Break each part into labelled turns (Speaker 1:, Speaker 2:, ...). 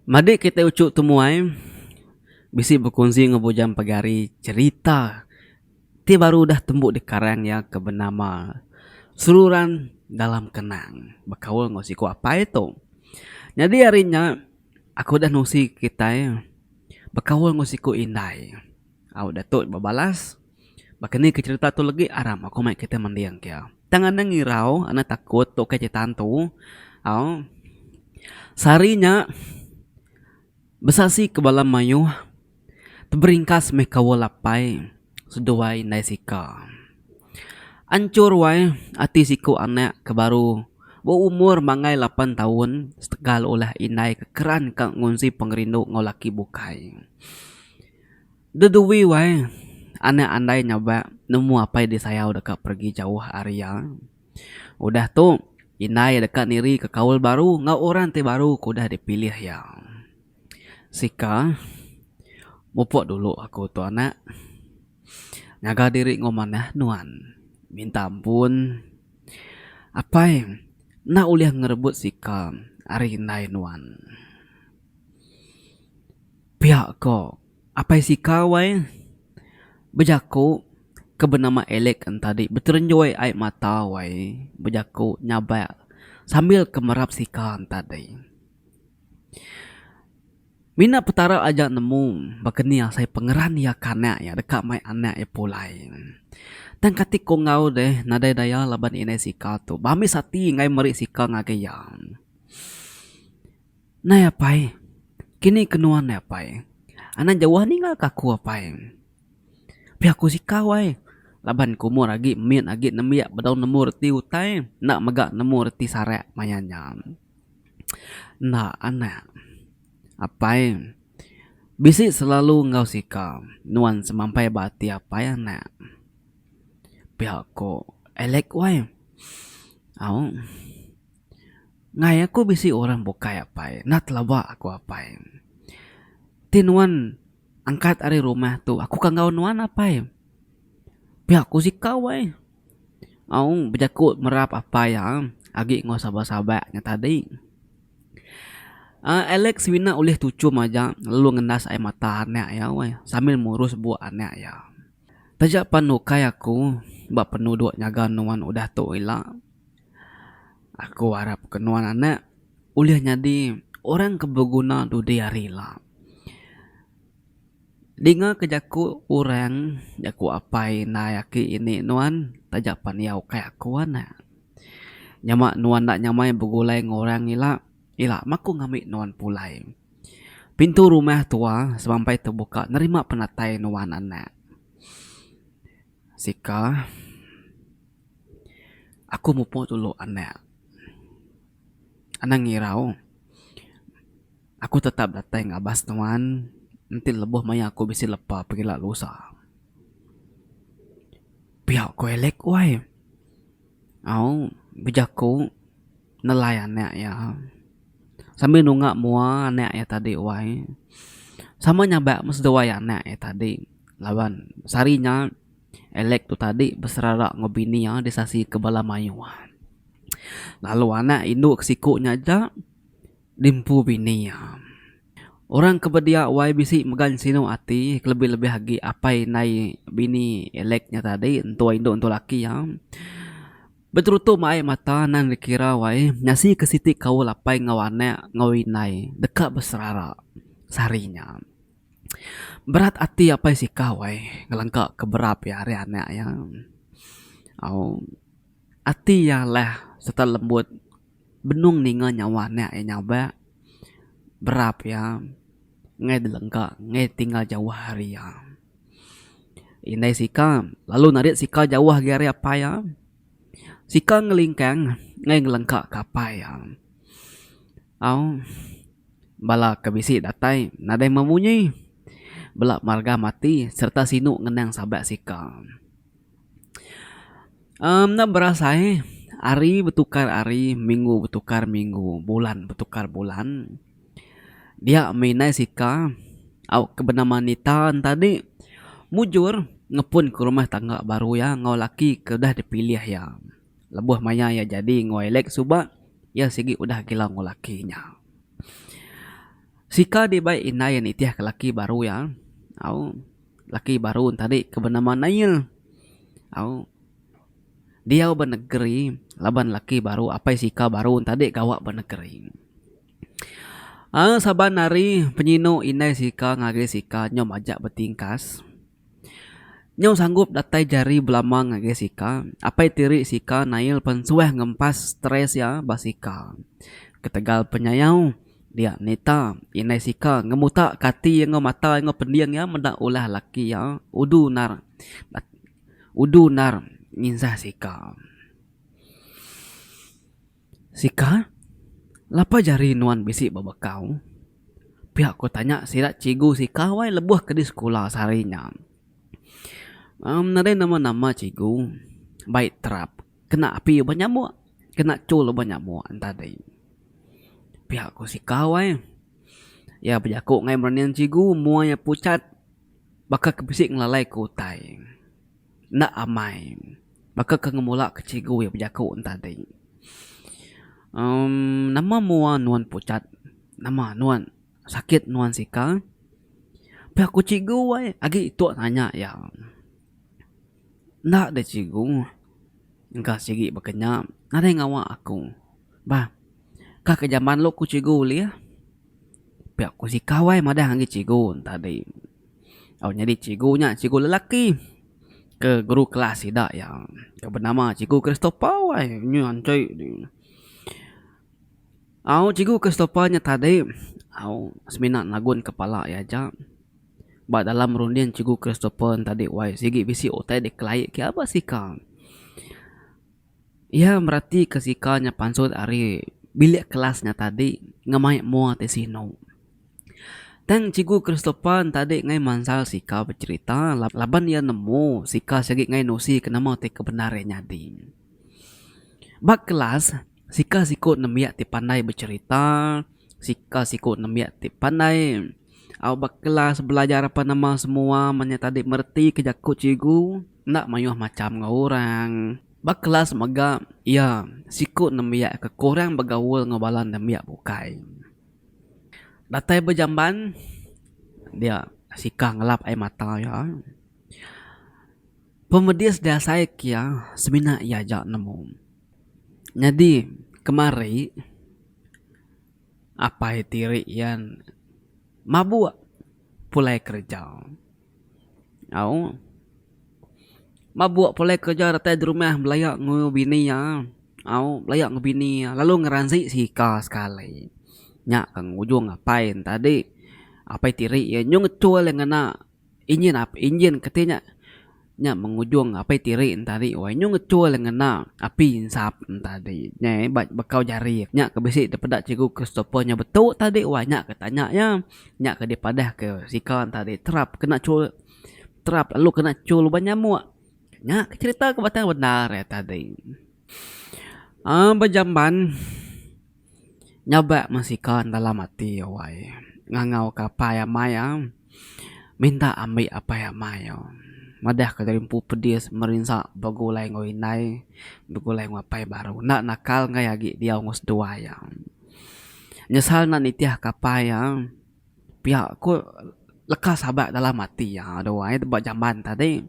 Speaker 1: Madik kitai uchu temuai bisi bekunsi enggau Bujang Pegari cherita ti baru udah tembu dikarang iya ke benama Seruran Dalam Kenang bekaul enggau siku apai tu. Nyadi ari nya aku udah nusi kitai bekaul enggau siku indai. Au datu bebalas baka ni ke cherita tu legi aram aku mai kitai mending ke iya. Tang anang irau anang takut tu ukai cherita antu au. Sehari nya besaksi ke bala mayuh teberingkas meh kaul apai seduai indai sika. Anchur wai ati siku anak ke baru beumur manggai lapan taun setegal ulah indai ke keran ka ngunsi pengerindu enggau laki bukai. Deduwi wai, anak andai nyabak nemu apai disayau deka pergi jauh ari iya. Udah tu, indai deka nirika kaul baru enggau orang ti baru ke udah dipilih iya. Sika, mupuk dulu aku tu anak. Nyaga diri enggau manah nuan. Minta ampun. Apai enda ulih ngerebut Sika ari indai nuan. Pia ko Apai Sika wai bejaku ke benama Alec entadi beterenjui ai mata wai bejaku nyabak sambil ke merap Sika entadi. Mina Petara aja nemu baka ni asai pengeran iya ke anak iya deka mai anak iya pulai. Tang kati ko enggau deh nadai daya laban indai Sika tu beambis ati enggai meri Sika ngagai iya. Nai apai, kini ke nuan nai apai. Anang jauh ninggal ke aku apai. Pia ku sikau ai, laban ke umur agi mit agi nembiak bedau nemu reti utai enda mega nemu reti sarak maya nya. Enda anak, apai bisi selalu enggau sikau nuan semampai ba ati apai anak. Pia ku Alec wai. Au. Ngai aku bisi orang bukai apai, enda teleba aku apai. Ti nuan angkat ari rumah tu aku ka enggau nuan apai. Pia ku sikau ai. Au bejaku merap apai iya agi enggau sabak-sabak nya tadi. Aaa Alex semina ulih tuchum aja lalu ngendas ai mata anak iya weh sambil murus buk anak iya. Taja pan ukai aku ba penuduk nyaga nuan udah tu ila. Aku arap ke nuan anak ulih nyadi orang ke beguna dudi hari ila. Dinga ke jaku orang, jaku apai indai aki ini nuan taja pan iya ukai aku anak. Nyema nuan enda nyamai begulai enggau orang ila, ila meh aku ngambi nuan pulai. Pintu rumah tua semampai tebuka nerima penatai nuan anak. Sika. Aku mupuk dulu anak. Anang ngirau. Aku tetap datai ngabas nuan enti lebuh maya aku bisi lepa pegila lusa. Pia ku Alec wai. Au bejaku nelai anak iya. Sambil nunga mua anak iya tadi wai. Sama nyabak meh seduai anak iya tadi laban sehari nya. Alec tu tadi beserara enggau bini iya disasi ke bala mayuh. Lalu anak indu ke siku nya aja diempu bini iya. Orang ke bedia wai bisi mega sinu ati kelebih-lebih agi apai indai bini Alec nya tadi entua indu entua laki iya. Beterutu mai mata anang dikira wai nyasi ke siti kaul apai enggau anak enggau indai deka beserara sehari nya. Berat ati apai sikau ai ngelengka ke berap iya ari anak iya. Au ati iya alah sereta lembut benung ninga nyawa anak iya nyabak berap iya enggai dilengka enggai tinggal jauh ari iya. Indai sika lalu narit sika jauh agi ari apai iya. Sika ngelingkang enggai ngelengka ke apai iya. Au. Bala ke bisi datai nadai memunyi bela marga mati sereta sinu ngenang sabak sika. Em enda berasai hari betukar hari, minggu betukar minggu, bulan betukar bulan. Dia mih indai sika au ke benama Nita tadi mujur ngepun ke rumah tangga baru iya enggau laki ke udah dipilih iya. Lebuh maya iya jadi enggau Alex suba, iya sigi udah gila enggau laki nya. Sika dibai indai iya nitihka laki baru iya. Au, laki baru tadi ke benama Nail. Au, diau ba negeri laban laki baru apai sika baru tadi gawa ba negeri. Aaa saban hari penyinu indai sika ngagai sika nyau majak betingkas. Nyau sanggup datai jari belama ngagai sika, apai tiri sika Nail pen suah ngempas stress iya ba sika. Ketegal penyayau dia Nita, indai sika ngemuta ke ati enggau mata enggau pending iya meda ulah laki iya udu endar udu endar nginsah sika. Sika, lapa jari nuan bisi bebekau? Pia ku tanya sida cikgu Sika wai lebuh ke di sekula sehari nya. Em nadai nama-nama cikgu bai terap kena api uban nyamuk, kena chul uban nyamuk tadi. Pia ku Sika wai. Iya bejaku ngagai merening cikgu mua iya puchat baka ke bisi ngelalai ke utai. Enda amai. Baka ke ngemula ke cikgu iya bejaku enta tadi. Emm nama mua nuan pucat nama nuan sakit nuan sika. Pia ku cikgu ai agi tuk nanya iya. Enda deh cikgu engka sigi baka nya nadai ngawa aku. Bah ka ke jamban lu ku cikgu ulih. Pia ku sika wai madah ngagai cikgu enta tadi. Au nyadi cikgu nya cikgu lelaki ke guru kelas sida iya ke benama cikgu Christopher wai nya anchi Au cikgu Christopher nya tadi au semina nagun kepala iya aja. Ba dalam runding cikgu Christopher tadi wai sigi bisi utai dikelai ke iya ba sika. Iya meratika sika nya pansut ari bilik kelas nya tadi ngemai mua ti sinu. Tang Cikgu Christopher tadi ngai mansal sika becherita laban iya nemu sika sigi ngai nusi ke nama ti kebendar iya nyadi. Ba kelas, sika siku nembiak ti pandai becherita, sika siku nembiak ti pandai au ba kelas belajar apan nama semua meh nya tadi meretika jaku cikgu enda mayuh macham enggau orang. Ba kelas mega, iya siku nembiak ke kurang begaul enggau bala nembiak bukai. Datai ba jamban, dia sika ngelap ai mata iya. Pemedis diasai ke iya semina iya aja nemu. Nyadi kemari, apai tiri iya mabuk pulai kereja. Au. Mabuk pulai kereja datai di rumah belaya enggau bini iya. Au belaya enggau bini iya lalu ngeransi sika sekali. Nya ke ngujung apai ne tadi apai tiri iya nyau ngechul iya ngena injin injin keti nya. Nya mengujung apai tiri ne tadi weh nyau ngechul iya ngena api insap ne tadi. Nya ba bekau jari nya ke bisi dipeda cikgu Christopher nya betu tadi weh nya ke tanya iya. Nya ke dipadah ke sika ne tadi terap kena chul. Terap lalu kena chul uban nyamuk. Nya ke cherita ke batang bendar iya tadi. Aaa bejamban nyabak meh sika dalam ati iya wai. Ngangau ke apai amai iya minta ambi apai amai iya. Madah ke diri empu pedis merinsa begulai enggau indai begulai enggau apai baru. Enda nakal enggai agi diau enggau seduai iya. Nyesal enda nitih ke apai iya. Pia ku leka sabak dalam ati iya tu ai ba jamban tadi.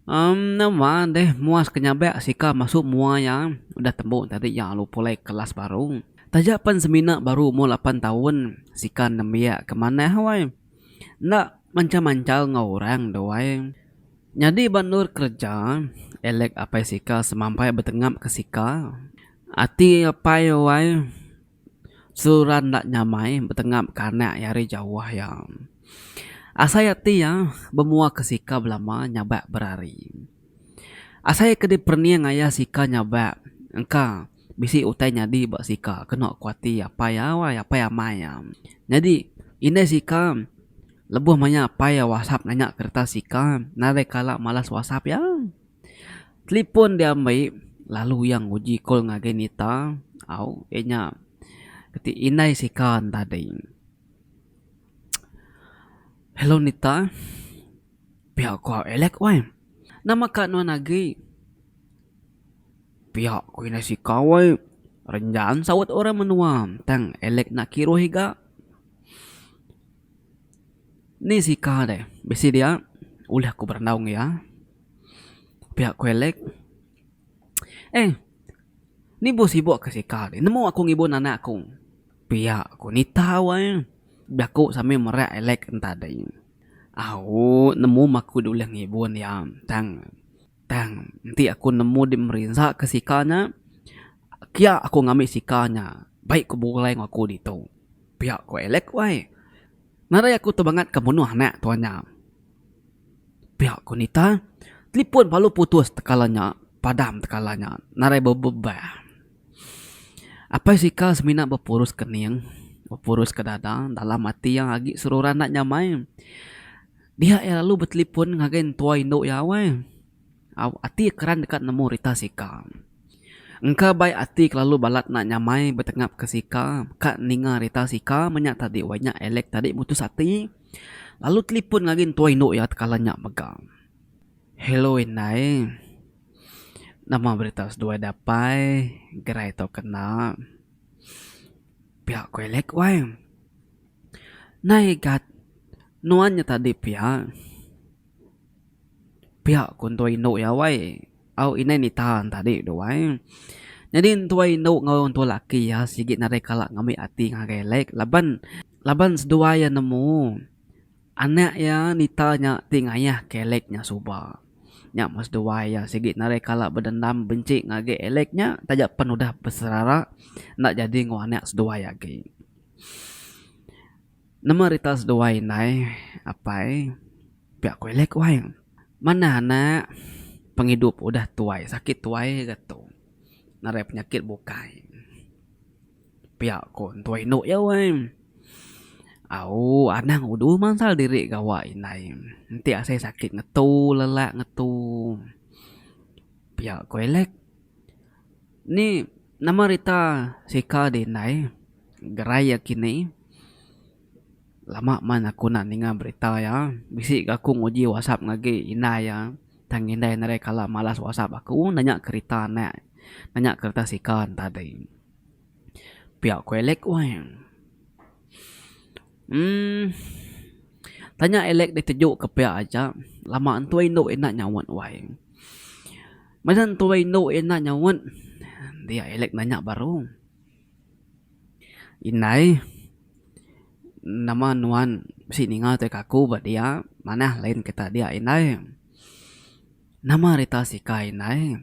Speaker 1: Emm nama deh muas ke nyabak sika masu mua iya udah tembu tadi iya lalu pulai kelas baru. Taja pen semina baru umur lapan taun sika nembiak ke manah wai. Enda manchal manchal enggau orang tu ai. Nyadi ba endur kereja Alec apai sika semampai betengap ke sika. Ati apai wai. Seruran enda nyamai betengap ke anak iya ari jauh iya. Asai ati iya bemua ke sika belama nyabak berari. Asai ke diperening aya sika nyabak engka bisi utai nyadi ba sika kenu ku ati apai iya wai apai amai iya. Nyadi indai sika lebuh maya apai iya whatsapp nanya kereta sika nadai kala malas whatsapp iya. Telipon diambi lalu iya nguji call ngagai Nita au iya nya ti indai sika ne tadi. Hello Nita pia ku Alex weh nama ka nuan agi pia ku indai sika weh renjan saut orang menua tang Alex enda kiruh iga. Ni sika deh bisi dia ulih aku berandau enggau iya. Pia ku Alex. Eh ni bu sibuk ke sika deh nemu aku ngibun anak aku. Pia ku Nita wai bejaku sambil merak Alex entadi. Au nemu meh aku deh ulih ngibun iya tang tang enti aku nemu deh merinsa ke sika nya kia aku ngambi sika nya baik ku begulai enggau aku ditu. Pia ku Alex wai. Nadai aku tebangat ke munuh anak tuan nya. Pia ku Nita, telipun balu putus tekala nya, padam tekala nya, nadai bebebah. Apai Sika semina bepurus kening, bepurus ke dada dalam ati iya agi seruran enda nyamai. Dia iya lalu betelipun ngagai entua indu iya weh. Au ati keran deka nemu rita sika. Engka bai ati kelalu balat enda nyamai betengap ke sika ka ninga rita sika menya tadi wai nya Alex tadi mutus ati lalu telipun ngagai entua indu iya tekala nya mega. Hello indai. Nama berita seduai dapai gerai tauka enda. Pia ku Alex wai. Nai gat nuan nya tadi pia. Pia ku entua indu iya wai. Au indai nita tadi tu wai. Nyadi entua indu enggau entua laki iya sigi nadai kala ngambi ati ngagai Alex laban laban seduai iya nemu anak iya nita nya ti ngayah ke Alex nya suba. Nya meh seduai iya sigi nadai kala bedendam benci ngagai Alex nya taja pen udah beserara enda jadi enggau anak seduai agi. Nama rita seduai indai apai pia ku Alex wai. Manah anak pengidup udah tuai sakit tuai ga tu nadai penyakit bukai. Pia ku entua indu iya wai. Au anang udu mansal diri gawa indai enti asai sakit ngetu lelak ngetu. Pia ku Alex. Ni nama rita sika di indai gerai iya kini. Lama man aku enda ninga berita iya. Bisi ga aku nguji whatsapp ngagi indai iya. Tang indai nadai kala malas whatsapp aku nanya kerita anak nanya kerita sika ne tadi. Pia ku Alex weh. Uhh tanya Alex diteju ke pia aja lama entua indu enda nyaut wai. Meda entua indu enda nyaut dia Alex nanya baru. Indai, nama nuan bisi ninga tai ka aku ba dia manah lain kita dia indai. Nama rita sika indai?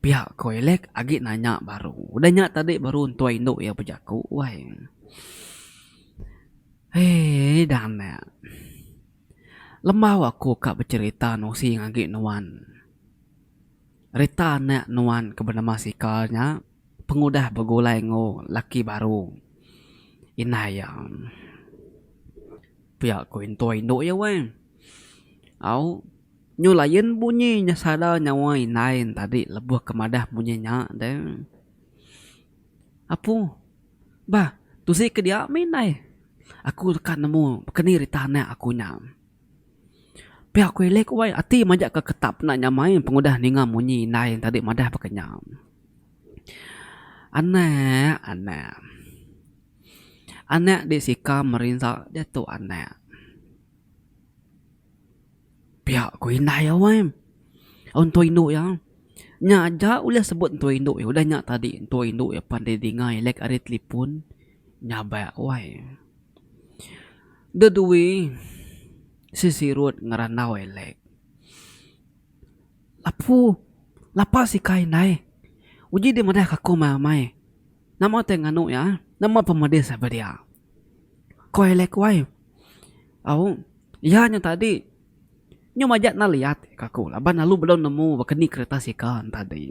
Speaker 1: Pia ko Alex agi nanya baru. Udah nya tadi baru entua indu iya bejaku wai. Hei dah anak. Lembau aku ka becherita nusi agi nuan. Rita anak nuan ke benama Sika nya pengudah begulai enggau laki baru indai iya. Pia ku entua indu iya weh. Au nyu lain bunyi nya sada nyawa indai ne tadi lebuh ke madah munyi nya deh. Apu bah tusi ke dia mih indai. Aku deka nemu baka ni rita anak aku nya. Pia ku Alex wai ati majak ke ketap enda nyamai pengudah ninga munyi indai tadi madah baka nya. Anak anak. Anak di sika merinsa diatu anak. Pia ku indai iya wai. Entua indu iya. Nya aja ulih sebut entua indu iya udah nya tadi entua indu iya pan didinga Alex ari telefon nyabak wai. Dedui sesirut ngerandau Alex. Apu, lapa sikai indai. Uji deh madah ka aku amai amai. Nama tai nganu iya, nama pemedis ba dia. Ko Alex wai. Au, iya nya tadi nyu majak enda liat ka aku laban lalu bedau nemu baka ni kereta sika ne tadi.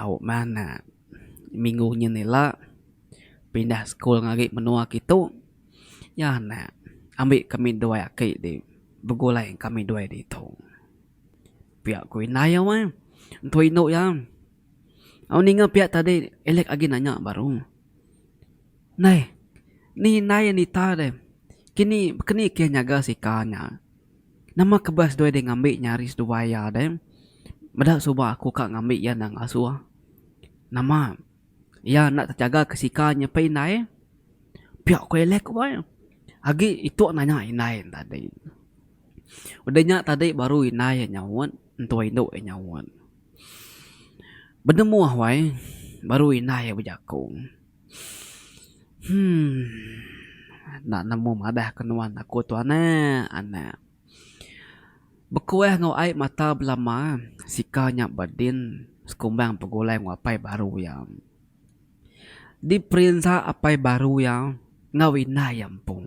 Speaker 1: Au meh anak, minggu nyin ila pindah sekul ngagai menua kitu. Iya anak, ambi kami duai aki di begulai kami duai ditu. Pia ku indai iya weh. Entua indu iya. Au ninga pia tadi Alex agi nanya baru. Ndai, ni indai Anita deh. Kini keni ke nyaga sika nya. Nama kebas seduai deh ngambi nya ari seduai iya deh. Meda suba aku ka ngambi iya nang asuh. Nama iya enda tejaga ke sika nya pei indai. Pia ku Alec wai. Agi ituk nanya indai ne tadi. Udah nya tadi baru indai iya nyaut, entua indu iya nyaut. Benemuh wai baru indai iya bejaku. Humm enda nemu madah ke nuan aku tu anak anak. Bekuah enggau ai mata belama sika nya ba din sekumbang pegulai enggau apai baru iya. Diperinsa apai baru iya enggau indai iya empu.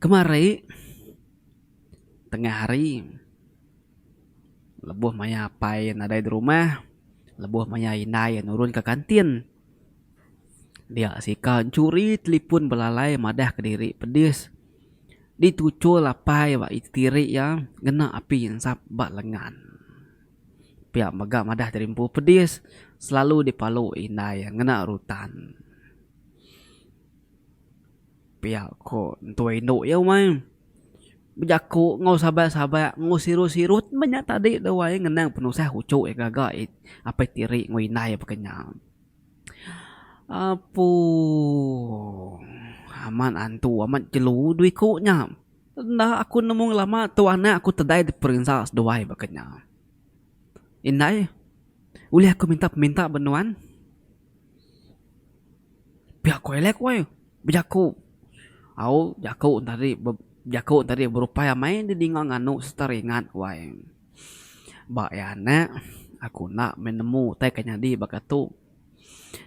Speaker 1: Kemari tengah hari lebuh maya apai iya nadai di rumah lebuh maya indai iya nurun ka kantin dia sika enchuri telefon belalai madah kediri pedis dituchul apai ba tiri iya ngena api insap ba lengan. Pia mega madah diri empu pedis selalu dipalu indai iya ngena rutan. Pia ko entua indu iya umai bejaku enggau sabak-sabak enggau sirut-sirut meh nya tadi tu wai ngenang penusah uchu iya gaga apai tiri enggau indai baka nya. Apuuh amat antu amat jelu dua iku nya. Enda aku nemu ngelama tu anak aku tedai diperinsa seduai baka nya. Indai ulih aku minta peminta ba nuan? Pia ku Alec weh bejaku. Au jaku tadi jaku tadi berupai amai didinga nganu sereta ringat wai. Ba iya anak aku enda meh nemu utai ke nyadi baka tu.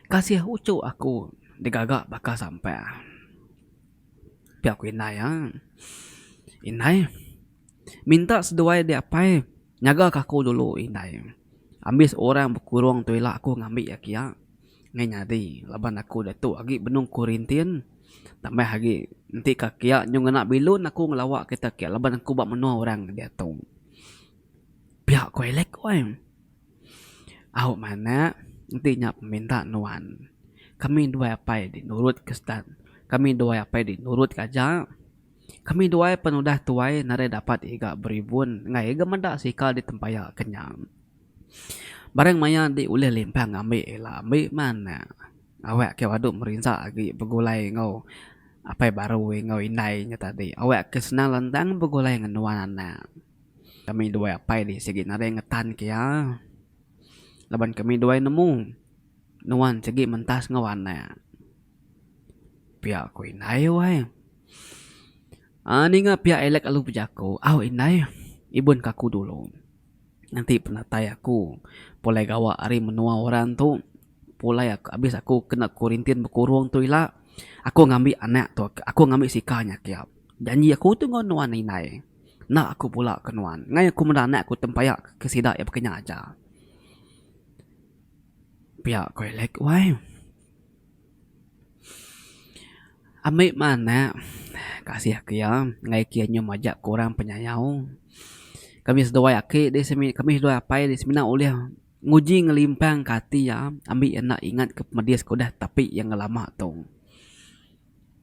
Speaker 1: Kasih uchu aku digaga baka sampah. Pia ku indai iya. Indai, minta seduai di apai nyaga ka aku dulu indai. Ambis orang bekurung tu ila aku ngambi iya kia. Ngai nyadi laban aku diatu agi benung kurintin. Tambah agi enti ka kia nyu ngena bilun aku ngelawa kita kia laban aku ba menua orang diatu. Pia ku Alec weh. Au manak enti nya peminta nuan. Kami duai apai di nurut ke stan. Kami duai apai di nurut ke aja. Kami duai pen udah tuai nadai dapat iga beribun enggai ga meda sika di tempaya ke nya. Barang maya di ulih limpang ngambi ila ambi meh anak. Awak ke badu merinsa agi begulai enggau apai baru enggau indai nya tadi. Awak ke senang lantang begulai ngan nuan anak. Kami duai apai di sigi nadai ngetan ke iya. Laban kami duai nemu nuan sigi mentas enggau anak. Pia ku indai wai. Aaa ninga pia Alec lalu bejaku, au indai ibun ka aku dulu. Nganti penatai aku pulai gawa ari menua orang tu pulai aku abis aku kena kurintin bekurung tu ila aku ngambi anak tu aku ngambi sika nya kiap. Janji aku tu enggau nuan indai. Enda aku bula ke nuan. Ngai aku meda anak aku tempaya ke sida iya baka nya aja. Pia ku Alec wai. Ami meh anak kasih ke iya enggai ke iya nyau majak kurang penyayau. Kami seduai aki deh semi kami seduai apai deh semina ulih nguji ngelimpang ke ati iya ambi iya enda ingat ke pemedis ke udah tapi iya ngelama tu.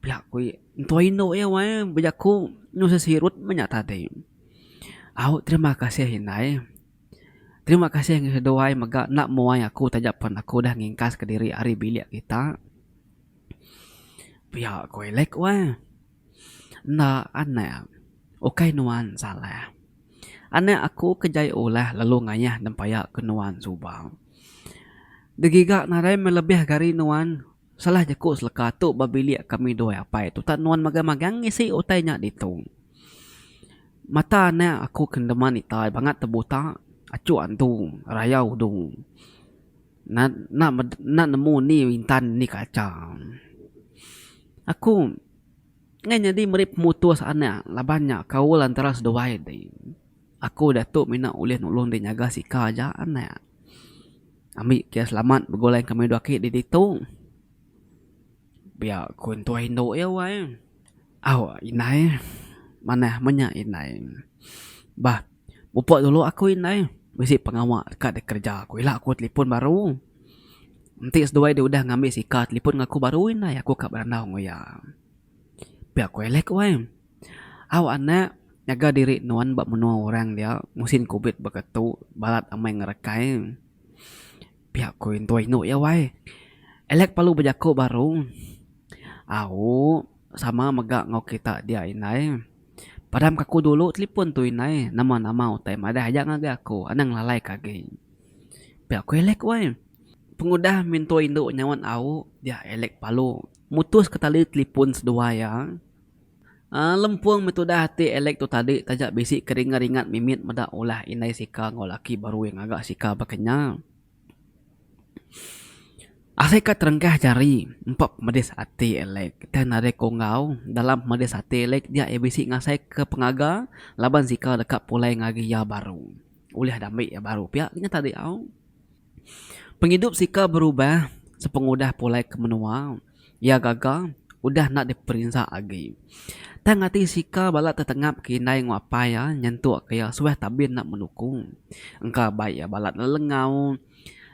Speaker 1: Pia ku iya, entua indu iya wai bejaku nyau sesirut meh nya tadi. Au terima kasih indai. Terima kasih ngagai seduai mega enda muai aku taja pen aku udah ngingkas kediri ari bilik kita. Pia ku Alec wai. Enda anak, ukai nuan salah. Anak aku ke jai ulah lalu ngayah nempaya ke nuan suba. Degiga nadai meh lebih gari nuan. Salah jaku seleka tu ba bilik kami duai apai tu tak nuan magang-magang ngisi utai nya ditu. Mata anak aku ke ndeman itai bangat tebuta achuk antu raya udu. Enda enda nemu ni intan ni kacha. Aku enggai nyadi meri pemutus anak laban nya kaul antara seduai ti. Aku diatu mina ulih nulung diri nyaga sika aja anak. Ambi ke selamat begulai kami dua aki di ditu. Pia ku entua indu iya wai. Au indai manah meh nya indai. Bah mupok dulu aku indai bisi pengawa deka dikereja aku ila aku telefon baru. Enti seduai deh udah ngambi sika telefon aku baru indai aku ka berandau enggau iya. Pia ku Alec wai. Au anak nyaga diri nuan ba menua orang dia musin covid baka tu balat amai ngerekai. Pia ku entua indu iya wai. Alec perlu bejaku baru. Au, sama mega enggau kita dia indai. Padam ka aku dulu telipon tu indai, nama-nama utai madah aja ngagai aku anang lalai ka agi. Pia ku Alec wai. Pengudah mintu indu nyaut au, dia Alec palu mutus ka tali telipon seduai iya. Aaa lempung meh tudah ati Alec tu tadi taja bisi keringat-ringat mimit meda ulah indai sika enggau laki baru iya ngaga sika baka nya. Asai ka terengkah jari empa pemedis ati Alec tang nadai ku enggau dalam pemedis ati Alec dia iya bisi ngasai ke pengaga laban sika deka pulai ngagai iya baru ulih dambi iya baru pia ke nya tadi au. Pengidup sika berubah sepengudah pulai ke menua. Iya gaga udah enda diperinsa agi. Tang ati sika bala tetengap ke indai enggau apai iya nyentuk ke iya suah tabin enda menuku. Engka bai iya balat lelengau.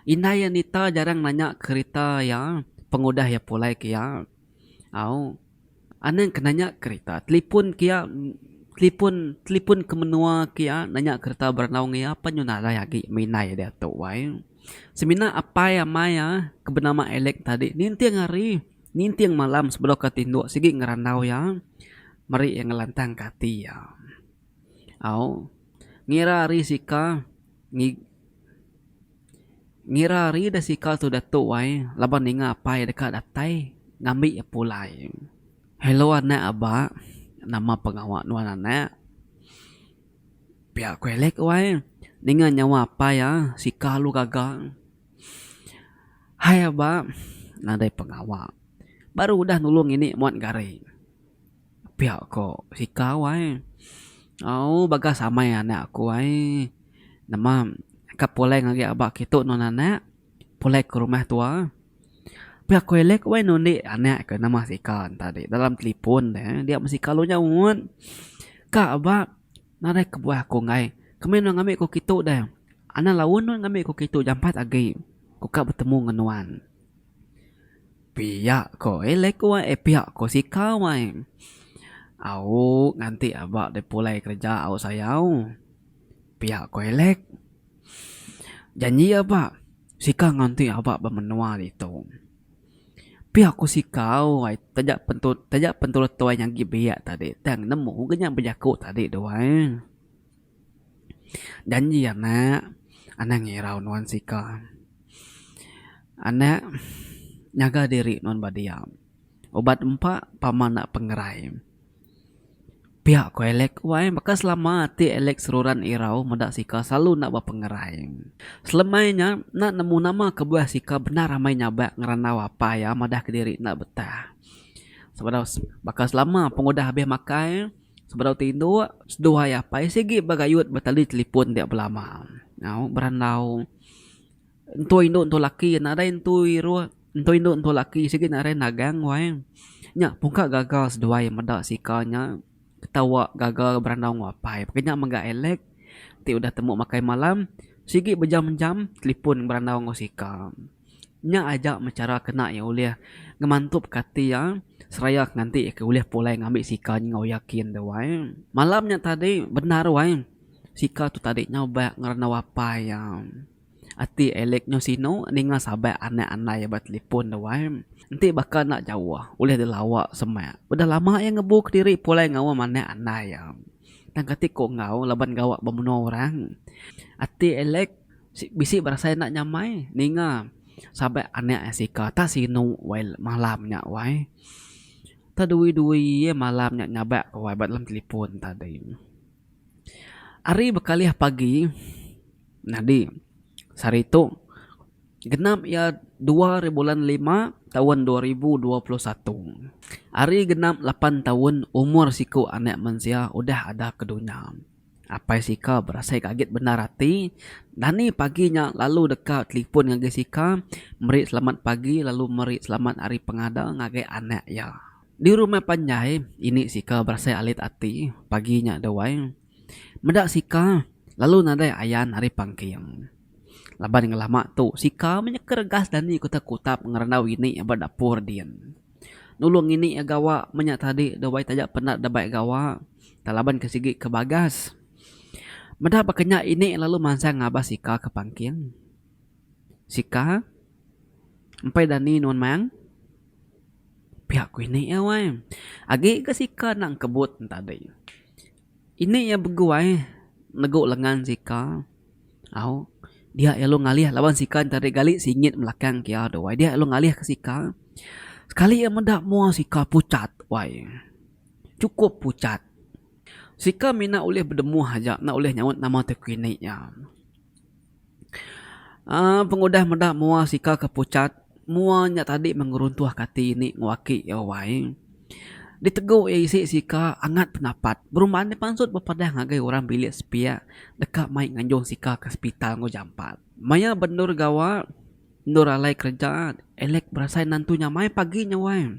Speaker 1: Indai iya Nita jarang nanya kerita iya pengudah iya pulai ke iya. Au. Anang ke nanya kerita telipon ke iya telipon telipon ke menua ke iya nanya kereta berandau ngan iya pan nyau nadai agi minai diatu ai. Semina apai amai iya ke benama Alec tadi ninting hari ninting malam sebedau ke tinduk sigi ngerandau iya meri iya ngelantang ke ati iya. Au ngira hari sika ngi. Ngira hari da sika tu datu ai laban ninga apai deka datai ngambi iya pulai. Hello anak aba, nama pengawa nuan anak? Pia ku Alec wai ninga nyawa apai iya sika lalu gaga. Hai aba, nadai pengawa. Baru udah nulung ini muat gari. Pia ko sika wai. Au bagas amai anak aku ai. Nama ka pulai ngagai aba kitu nuan anak pulai ke rumah tua. Pia ko Alec wai nundi anak ke nama sika tadi dalam telipon ne dia meh sika lalu nyaut. Ka aba nadai kebuah aku enggai. Kemi nuan ngambi ku kitu deh. Anang laun nuan ngambi ku kitu jampat agi ku ka betemu ngan nuan. Pia ko Alec wai eh pia ko Sika wai. Au nganti aba deh pulai kereja au sayau. Pia ko Alec. Janji aba Sika nganti aba ba menua ditu. Pia ko Sika wai taja pen taja pen turut tuai nya agi biak tadi tang nemu ga nya bejaku tadi tu ai. Janji anak, anang irau nuan sika. Anak nyaga diri nuan ba dia. Ubat empa pama enda pengerai. Pia ku Alec wai baka selama ati Alec seruran irau meda sika selalu enda ba pengerai. Selemai nya enda nemu nama kebuah sika bendar amai nyabak ngerandau apai iya madah kediri enda betah. Sebedau baka selama pengudah abih makai. Sebedau tinduk, seduai apai sigi begayut betali telipon dia belama. Au berandau. Entu indu entu laki nadai entu iruh, entu indu entu laki sigi nadai nagang wai. Nya pungka gaga seduai meda sika nya ketawa gaga berandau enggau apai. Pekara nya mega Alec ti udah temu makai malam sigi bejam-jam telipon berandau enggau sika. Nya aja meh chara kena iya ulih ngemantupka ati iya seraya ke nganti iya ke ulih pulai ngambi sika enggau yakin tu ai. Malam nya tadi bendar wai sika tu tadi nyau ba ngerandau apai iya. Ati Alec nyau sinu ninga sabak anak andai iya ba telefon tu ai. Enti baka enda jauh ulih dilawa semak. Udah lama iya ngebu kediri pulai ngaum anak andai iya. Tang kati ku enggau laban gawa ba menua orang. Ati Alec. Bisi berasai enda nyamai ninga sabak anak iya sika tak sinu wai malam nya wai. Tak dui dui iya malam nya nyabak wai ba dalam telefon tadi. Hari bekalih pagi nyadi sehari tu genap iya dua hari bulan lima taun 2021. Hari genap lapan taun umur siku anak mensia udah ada ke dunya. Apai Sika berasai gagit bendar ati. Dani pagi nya lalu deka telipon ngagai Sika meri selamat pagi lalu meri selamat hari pengada ngagai anak iya. Di rumah panjai, ini Sika berasai alit ati pagi nya deh wai. Meda Sika lalu nadai ayan ari pangking. Laban ngelama tu Sika menyeka regas dani kutap-kutap ngerandau ini ba dapur din. Nulung ini iya gawa menya tadi deh wai taja penat deh bai gawa tang laban ke sigi ke bagas. Meda baka nya ini lalu mansang ngabas sika ke pangking. Sika, empai dani nuan mang? Pia. Pia ku ini iya wai. Agi ga sika enda engkebut ne tadi. Ini iya beguai negu lengan sika. Au dia iya lalu ngalih laban sika ne tadi gali singit belakang ke iya tu wai. Dia iya lalu ngalih ke sika. Sekali iya meda mua sika puchat wai. Chukup puchat. Sika mina ulih bedemuh aja enda ulih nyaut nama ti ku ini iya. Aaa pengudah meda mua sika ke puchat, mua nya tadi meh ngeruntuh ke ati ini enggau aki iya wai. Ditegu iya isi sika angat penapat berumban iya pansut bepadah ngagai orang bilik sepiak deka mai nganjung sika ke sepital enggau jampat. Maya bendur gawa endur alai kereja Alec berasai nentu nyamai pagi nya wai.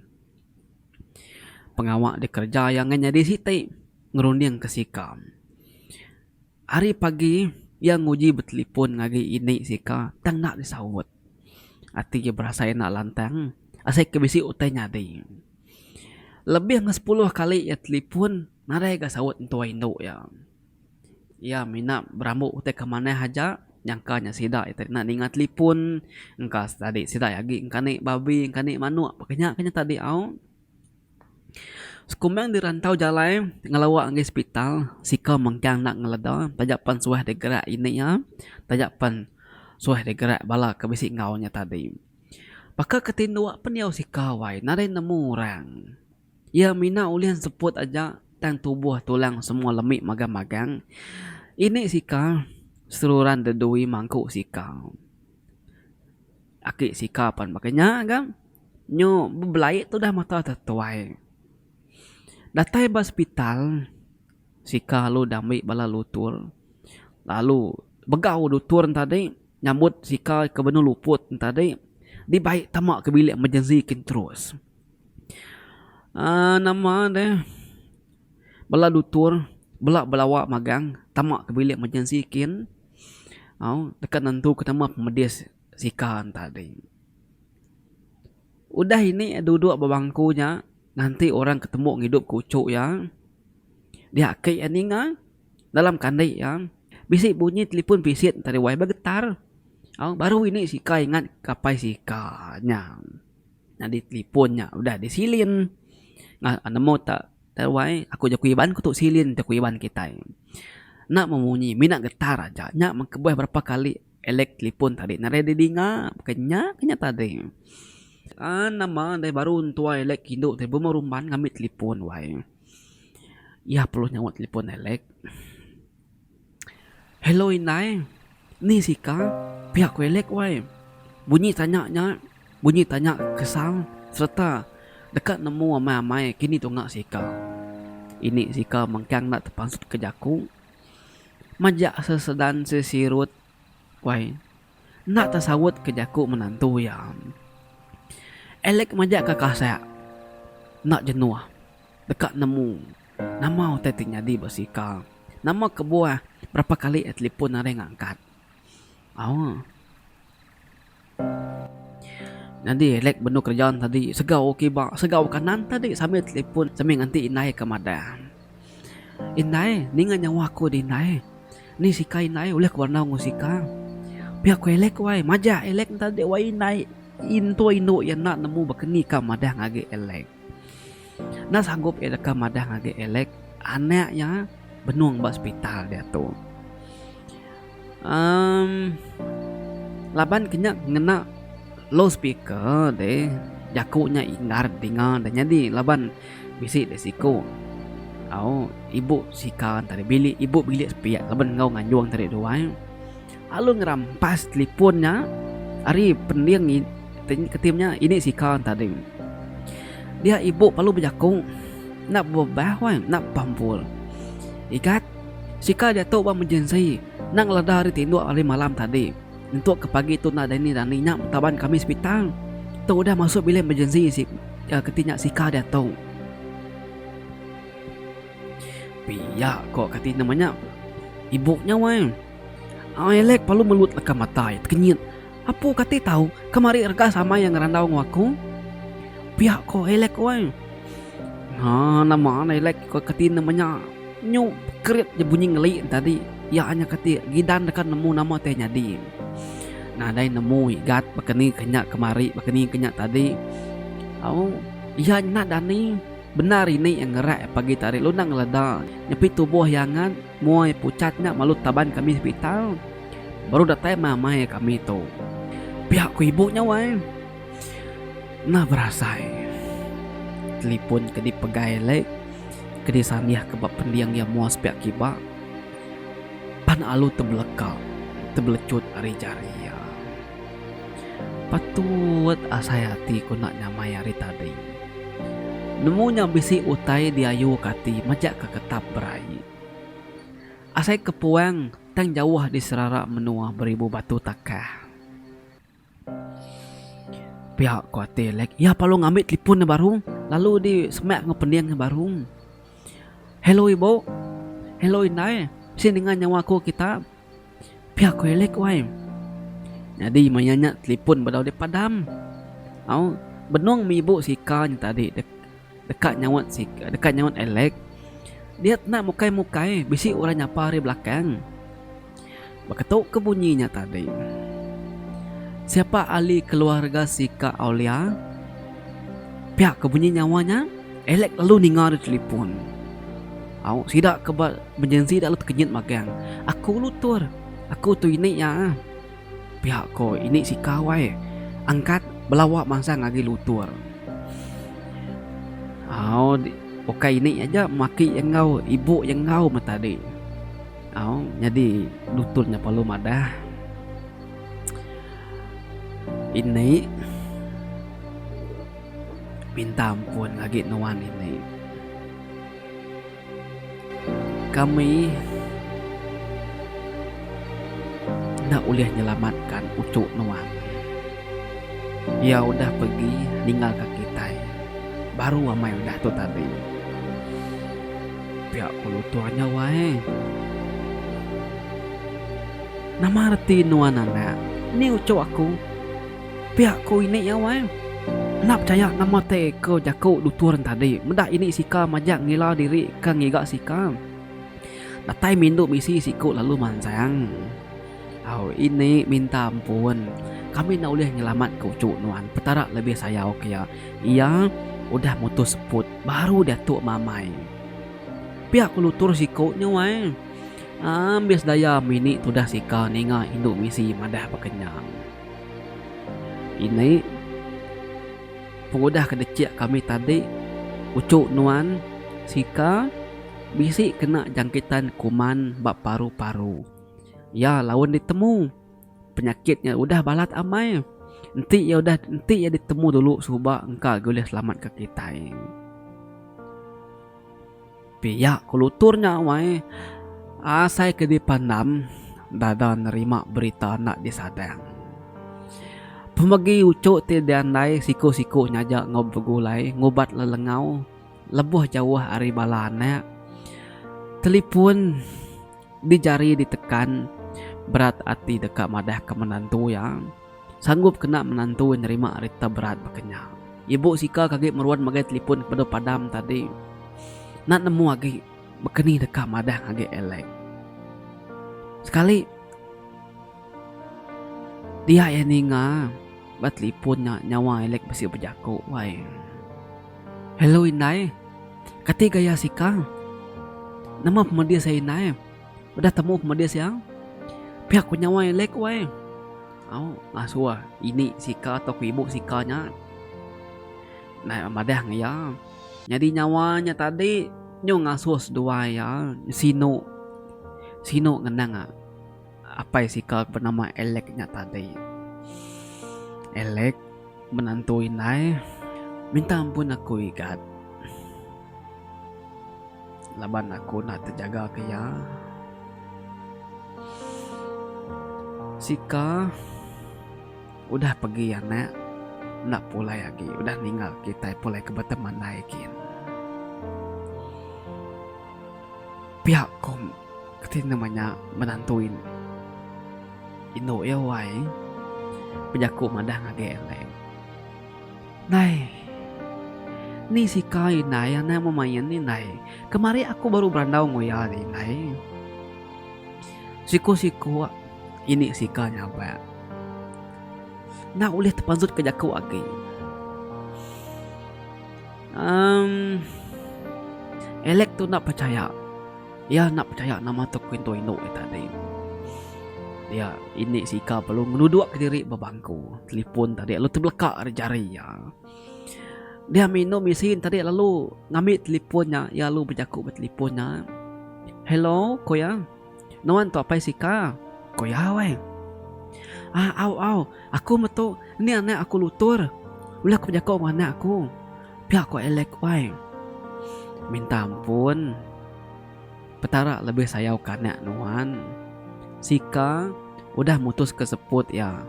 Speaker 1: Pengawa dikereja iya ngan nyadi siti ngerunding ke sika. Ari pagi, iya nguji betelipun ngagai ini sika tang enda disaut. Ati iya berasai enda lantang asai ke bisi utai nyadi. Lebih enggau sepuluh kali iya telipun nadai ga saut entua indu iya. Iya mina berambu utai ke manah aja nyangka nya sida iya enda ninga telipun engka tadi sida iya agi engkanik babi engkanik manuk baka nya ke nya tadi au. Sekumbang dirantau jalai ngelawa ngagai sepital sika mengkang enda ngeleda taja pan suah digerak ini iya taja pan suah digerak bala ke bisi enggau nya tadi. Baka ke tinduk pendiau sika wai nadai nemu orang. Iya mina ulih enseput aja tang tubuh tulang semua lemi magang-magang. Ini sika seruran dedui mangku sika. Aki sika pan baka nya ga. Nyu bebelai tudah mata te tuai. Datai ba sepital, sika lalu diambi bala lutur lalu begau lutur ne tadi nyambut sika ke benung luput ne tadi dibai tama ke bilik emergency kin terus. Aaa nama deh bala lutur bela belawa magang tama ke bilik emergency kin au deka nentu ke nama pemedis sika ne tadi. Udah ini duduk ba bangku nya nganti orang ke tembu ngidup ke uchu iya. Dia ake iya ninga dalam kandi iya bisi bunyi telefon pisit tadi wai begetar. Au baru ini sika ingat ke apai sika nya. Nyadi telefon nya udah disilin nemu ta wai aku jaku Iban ku tu silin jaku Iban kitai. Enda memunyi mina getar aja nya meh kebuah berapa kali. Elek telefon tadi nadai didinga baka nya ke nya tadi. Aaa nama deh baru entua elek indu ti bemeh rumban ngambi telefon wai. Iya perlu nyaut telefon elek. Hello indai, ni sika pia ku elek wai. Bunyi tanya nya bunyi tanya kesal sereta deka nemu amai-amai kini tunga sika. Ini sika mengkang enda tepansut ke jaku. Majak sesedan sesirut wai enda tesaut ke jaku menantu iya. Alec majak ke kasak enda jenuh deka nemu nama utai ti nyadi ba sika. Nama kebuah berapa kali iya telefon nadai ngangkat. Au. Nyadi Alec benung kereja ne tadi segau kiba segau kanan tadi sambil telefon sambil nganti indai ke madah. Indai ninga nyawa aku di indai. Ni sika indai ulih ku berandau enggau sika. Pia ku Alec wai majak Alec ne tadi wai indai intu indu iya enda nemu baka ni ka madah ngagai Alec. Enda sanggup iya deka madah ngagai Alec anak iya benung ba sepital diatu. Emm laban ke nya ngena loudspeaker deh jaku nya inggar dinga deh nyadi laban bisi deh siku au ibu sika tadi bilik ibu bilik sepiak laban enggau nganjung tadi duai lalu ngerampas telefon nya ari pending keti nya ini sika tadi. Dia ibu perlu bejaku enda bebah weh enda pampul igat. Sika diatu ba emergency enda ngeleda ari tinduk ari malam tadi nyentuk ke pagi tu enda dani dani nya betaban kami sepital tu udah masuk bilik emergency si keti nya sika diatu. Pia ko kati nama nya ibu nya weh. Ai Alec perlu melut leka mata iya tekenyit. Apu kati tau kemari rega sama iya ngerandau enggau aku. Pia ko Alec weh. Haa nama ne Alec ko kati nama nya nyu kerit ja bunyi ngeli ne tadi iya nya kati gidan deka nemu nama ti nyadi. Nadai nemu igat baka ni ke nya kemari baka ni ke nya tadi. Au. Iya enda dani. Bendar ini iya ngerak iya pagi tadi lalu enda ngeleda. Nyepi tubuh iya angat, mua iya puchat nya malu taban kami sepital. Baru datai meh amai kami tu. Pia ku ibu nya wai. Enda berasai. Telipon ke dipegai alai ke disandih ke ba pending iya mua sepiak kiba pan alu tebeleka tebelecut ari jari iya. Patut asai ati ku enda nyamai ari tadi. Nemu nya bisi utai diayu ke ati majak ke ketap berai. Asai ke puang tang jauh diserara menua beribu batu takah. Pia ku ati Alec, iya perlu ngambi telefon ne baru lalu di semak enggau pending ne baru. Hello ibu, hello indai, bisi ninga nyawa aku kita. Pia ku Alec wai. Nyadi maya nya telefon bedau dipadam. Au benung mih ibu sika nya tadi deka nyaut sika deka nyaut Alec. Dia enda mukai-mukai bisi orang nyapa ari belakang. Baka tu ke bunyi nya tadi. Siapa ahli keluarga sika Aulia? Pia ke bunyi nyawa nya, Alec lalu ninga ari telefon. Au sida ke ba emergency lalu tekenyit magang. Aku lutur. Aku tu ini iya. Pia ko ini sika wai. Angkat belawa mansang agi lutur. Au ukai ini aja maki iya enggau ibu iya enggau meh tadi. Au nyadi lutur nya perlu madah. Ini minta ampun agi nuan ini. Kami enda ulih nyelamatka uchu nuan. Iya udah pegi ninggalka kitai baru amai udah tu tadi. Pia ku lutur nya wai. Nama reti nuan anak? Ni uchu aku. Pia ku ini iya wai. Enda pechaya nama te ke jaku lutur ne tadi. Meda ini sika majak ngila diri ke ngiga sika. Datai mindu misi siku lalu mansang. Au ini minta ampun. Kami enda ulih nyelamat ke uchu nuan. Petara lebih sayau ke iya. Iya udah mutus seput baru diatu mamai. Pia ku lutur siku nya wai. Ambis daya mini tudah sika ninga indu misi madah baka nya. Ini pengudah ke dechik kami tadi uchu nuan sika bisi kena jangkitan kuman ba paru-paru. Iya laun ditemu penyakit nya udah balat amai. Enti iya udah enti iya ditemu dulu suba engka agi ulih selamat ka kitai. Pia ku lutur nya wai asai ke dipandam dada nerima berita enda disadang. Pemegi uchu ti diandai siku-siku nyaja enggau begulai ngubat lelengau lebuh jauh ari bala anak. Telipun di jari ditekan berat ati deka madahka menantu iya. Sanggup kena menantu nerima rita berat baka nya. Ibu sika ke agi meruan megai telipun ke bedau padam tadi enda nemu agi baka ni deka madah ngagai Alec. Sekali dia iya ninga ba telipun nya nyawa Alec bisi bejaku wai. Hello indai, kati gaya sika? Nama pemedis iya indai? Udah temu pemedis iya? Pia ku nyawa Alec wai. Au ngasuh ini sika tauka ibu sika nya naik madah ngan iya. Nyadi nyawa nya tadi nyu ngasuh seduai iya sinu sinu ngenang apai sika ke benama Alec nya tadi. Alec menantu indai minta ampun aku igat. Laban aku enda tejaga ke iya. Sika udah pegi anak enda pulai agi udah ninggal kitai pulai ke Batang Mandai gin. Pia ko keti nama nya menantu indu iya wai bejaku madah ngagai alai. Ndai. Ni sika indai anang memain indai. Kemari aku baru berandau enggau iya nih indai. Siku-siku ini sika nyabak. Enda ulih tepansut ke jaku agi. Emm Alec tu enda pechaya. Iya enda pechaya nama tu ku indu iya tadi. Dia ini sika perlu ngenuduk kediri ba bangku. Telefon tadi lalu tebeleka ari jari iya. Dia mih indu misi tadi lalu ngambi telefon nya iya lalu bejaku ba telefon nya. Hello ku iya. Nuan tu apai sika? Ku iya weh. Ah au au aku metu ni anak aku lutur. Ulih aku bejaku enggau anak aku. Pia ku Alec wai. Minta ampun. Petara lebih sayau ke anak nuan. Sika udah mutuska seput iya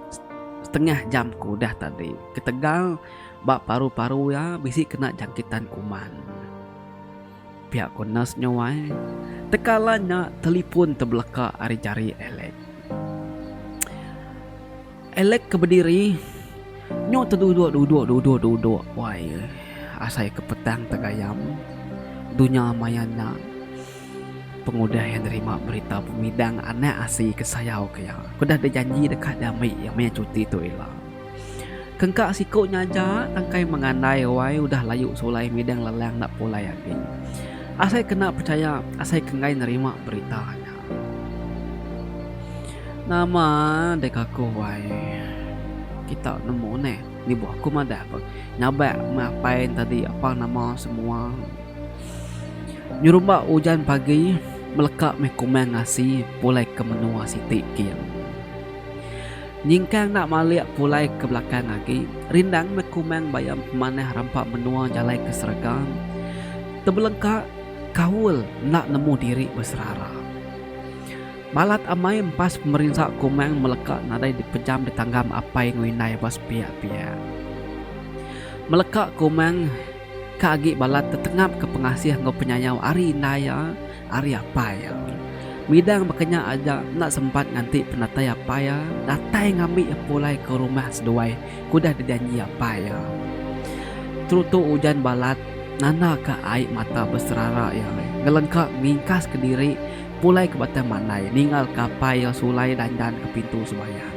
Speaker 1: setengah jam ke udah tadi ketegal ba paru-paru iya bisi kena jangkitan kuman. Pia ku nurse nya wai. Tekala nya telipun tebeleka ari jari Alec. Alec ke bediri nyu teduduk duduk duduk duduk wai asai ke petang tegayam dunya maya nya pengudah iya nerima berita pemidang anak asi ke sayau ke iya ke udah dijanji deka diambi iya maya cuti tu ila. Kengka siku nya aja tangkai mengandai wai udah layu sulai midang lelang enda pulai agi. Asai ke enda pechaya asai ke enggai nerima berita nya. Nama dek aku wai. Kita nemu neh nibuh aku madah pe nyabak meh apai ne tadi apa nama semua. Nyerumba ujan pagi meleka meh kumang asi pulai ke menua siti king. Nyingkang enda malik pulai ke belakang agi rindang meh kumang bayam pemanah rampa menua jalai ke serega. Tebelengka kaul enda nemu diri beserara. Balat amai empas pemerinsa Kumang meleka nadai dipejam ditanggam apai enggau indai ba sepiak-piak. Meleka Kumang ka agi balat tetengap ke pengasih enggau penyayau ari indai iya, ari apai iya. Midang baka nya aja enda sempat nganti penatai apai iya datai ngambi iya pulai ke rumah seduai ke udah dijanji apai iya. Terutu ujan balat nanda ka ai mata beserara iya ngelengka ngingkas kediri Pulai ke Batang Mandai ninggal ke apai iya sulai dandan ke pintu sembahyang.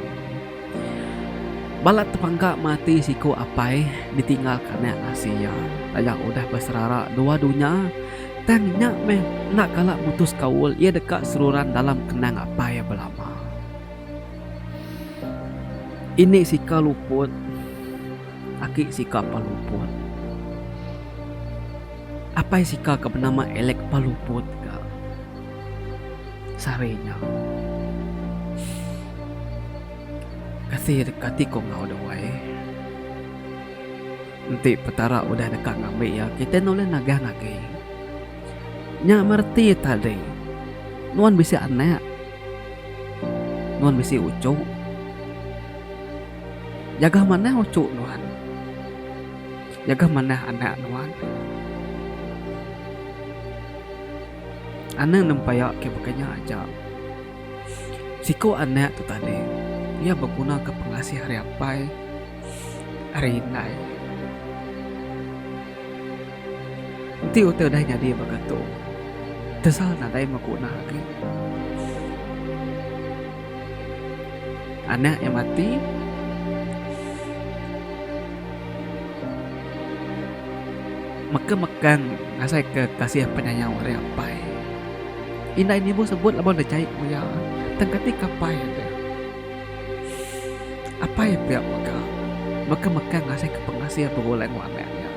Speaker 1: Balat tepangka mati siku apai ditinggal ke anak asi iya taja udah beserara dua dunya tang nya meh enda kala mutus kaul iya deka seruran dalam kenang apai iya belama. Ini sika luput aki sika pa luput. Apai sika ke benama Alec Paluput ga sehari nya. Kasih deka ti ko enggau dewai. Enti Petara udah deka ngambi iya kitai enda ulih nagang agi. Nya mereti tadi nuan bisi anak nuan bisi uchu. Jaga manah uchu nuan. Jaga manah anak nuan. Anang nempaya ke baka nya aja. Siku anak tu tadi iya begunaka pengasih ari apai, ari indai. Enti utai udah nyadi baka tu, tesal nadai beguna agi. Anak iya mati. Meka mekang ngasai ke kasih penyayau ari apai. Indai nibuh sebut laban deh jai ku iya. Tang kati ke apai deh. Apai pia mega. Meka mekang ngasai ke pengasih begulai enggau anak iya.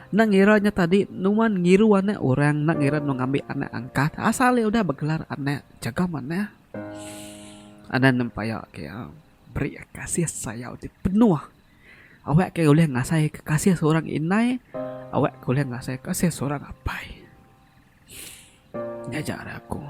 Speaker 1: Enda ngira nya tadi nuan ngiru anak orang enda ngira nuan ngambi anak angkat asal iya udah begelar anak jaga manah. Anan nempaya ke iya beri kasih sayau ti penuh awak ke ulih ngasai ke kasih seorang indai awak ke ulih ngasai kasih seorang apai. Nya aja ari aku.